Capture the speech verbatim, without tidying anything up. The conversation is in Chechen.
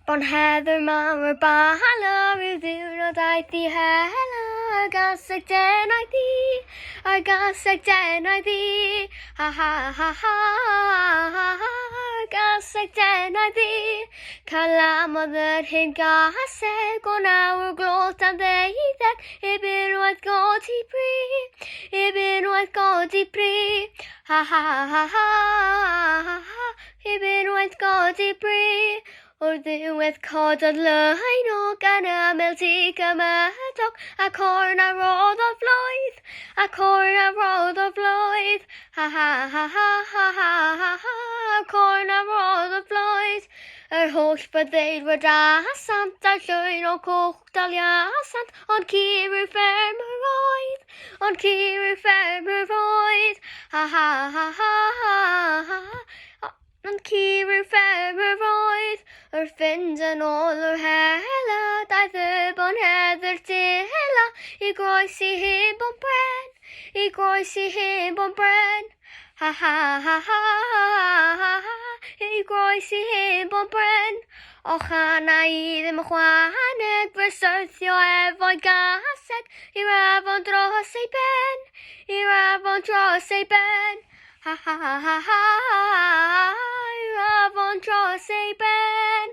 Bu'n heather mawr ar bala ryw ddiwrnod aeth i hela, ar gas ag denau di, ar gas ag denau di. Ha ha ha ha ha ha, ar gas ag denau di. Cael am oedd yr hyn gaseg o nawr glod am ddeuddeg, i byn waith godi bri, i byn waith godi bri. Ha ha ha ha ha ha, i byn waith godi bri. O'r ddiwedd cododd lyn o gan ymyl di gymydog, a corn a rodd o floedd, a corn a rodd o floedd. Ha ha ha ha ha ha ha ha, a corn a rodd o floedd. Yr holl byddei'r wyd a sant a'r llwyn o coch daliasant, ond cur yw fferm yr oedd, ond cur yw fferm yr oedd. Ha ha ha ha ha ha ha. Ond cur yw fferm yr oedd, wrth fynd yn ôl yr hela, daeth y bu'n heather dila, i groes i hun bu'n bren, i groes i hun bu'n bren. Ha ha ha ha ha ha, i groes i hun bu'n bren. O chan a i ddim yn chwaneg, fy syrthio efo'i gaseg, i'r afon dros ei ben, i'r afon dros ei ben. Ha ha ha ha ha, i'r afon dros ei ben.